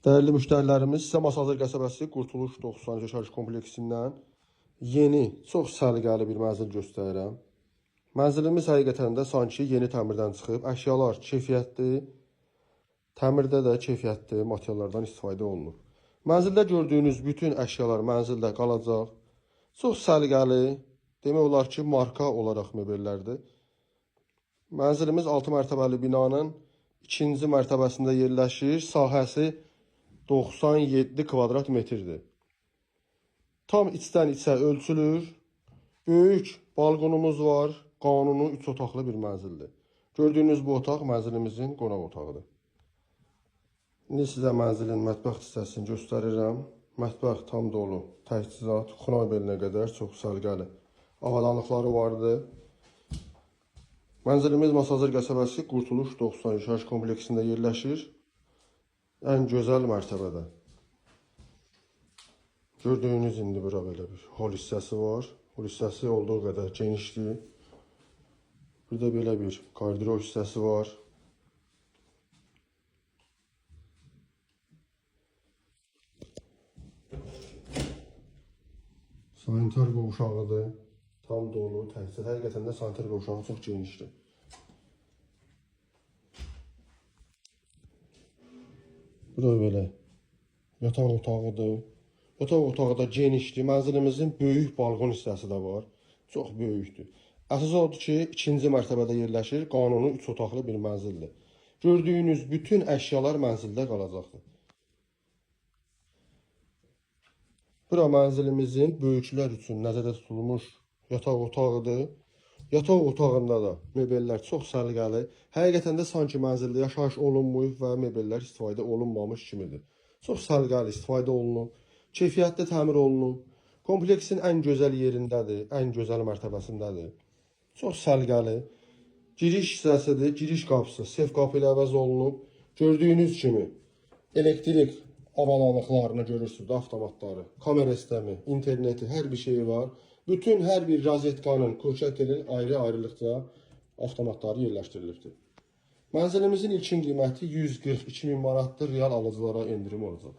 Dəyərli müştərilərimiz, sizə Masazır qəsəbəsi Qurtuluş 90 yaşayış kompleksindən yeni, çox səliqəli bir mənzil göstərirəm. Mənzilimiz həqiqətən də sanki yeni təmirdən çıxıb. Əşyalar keyfiyyətli, təmirdə də keyfiyyətli materiallardan istifadə olunub. Mənzildə gördüyünüz bütün əşyalar mənzildə qalacaq. Çox səliqəli, demək olar ki, marka olaraq mebellərdir. Mənzilimiz 6 mərtəbəli binanın 2-ci mərtəbəsində yerləşir. Sahəsi 97 kvadrat metrdir. Tam içdən içə ölçülür. Böyük balkonumuz var. Qanuni 3 otaqlı bir mənzildir. Gördüyünüz bu otaq mənzilimizin qonaq otağıdır. İndi sizə mənzilin mətbəx hissəsini göstərirəm. Mətbəx tam dolu, təchizat, xuna belinə qədər çox səliqəli avadanlıqları vardı. Mənzilimiz Masazır qəsəbəsi Qurtuluş 90 yaşayış kompleksində yerləşir. Ən gözəl mərtəbədə. Gördüyünüz indi bura belə bir hol hissəsi var. Hol hissəsi olduğu qədər genişdir. Burada belə bir qardırob hissəsi var. Sanitar qovşağıdır. Tam dolu, təchizat. Həqiqətən də sanitar qovşağı çox genişdir. Bura belə yataq otağıdır. Yataq otağı da genişdir. Mənzilimizin böyük balkon hissəsi də var. Çox böyükdür. Əsas odur ki, 2-ci mərtəbədə yerləşir. Qanuni 3 otaqlı bir mənzildir. Gördüyünüz bütün əşyalar mənzildə qalacaqdır. Bura mənzilimizin böyüklər üçün nəzərdə tutulmuş yataq otağıdır. Yataq otağında da mebellər çox səliqəli. Həqiqətən də sanki mənzildə yaşayış olunmayıb və mebellər istifadə olunmamış kimidir. Çox səliqəli istifadə olunub, keyfiyyətli təmir olunub. Kompleksin ən gözəl yerindədir, ən gözəl mərtəbəsindədir. Çox səliqəli. Giriş hissəsidir, giriş qapısı sef qapı ilə əvəz olunub. Gördüyünüz kimi elektrik avadanlıqlarını görürsünüz, avtomatları, kamera sistemi, interneti, hər bir şeyi var. Bütün hər bir rozetkanın, kurşetelin ayrı-ayrılıqda avtomatları yerləşdirilibdir. Mənzilimizin ilkin qiyməti 142 min manatdır. Real alıcılara endirim olacaq.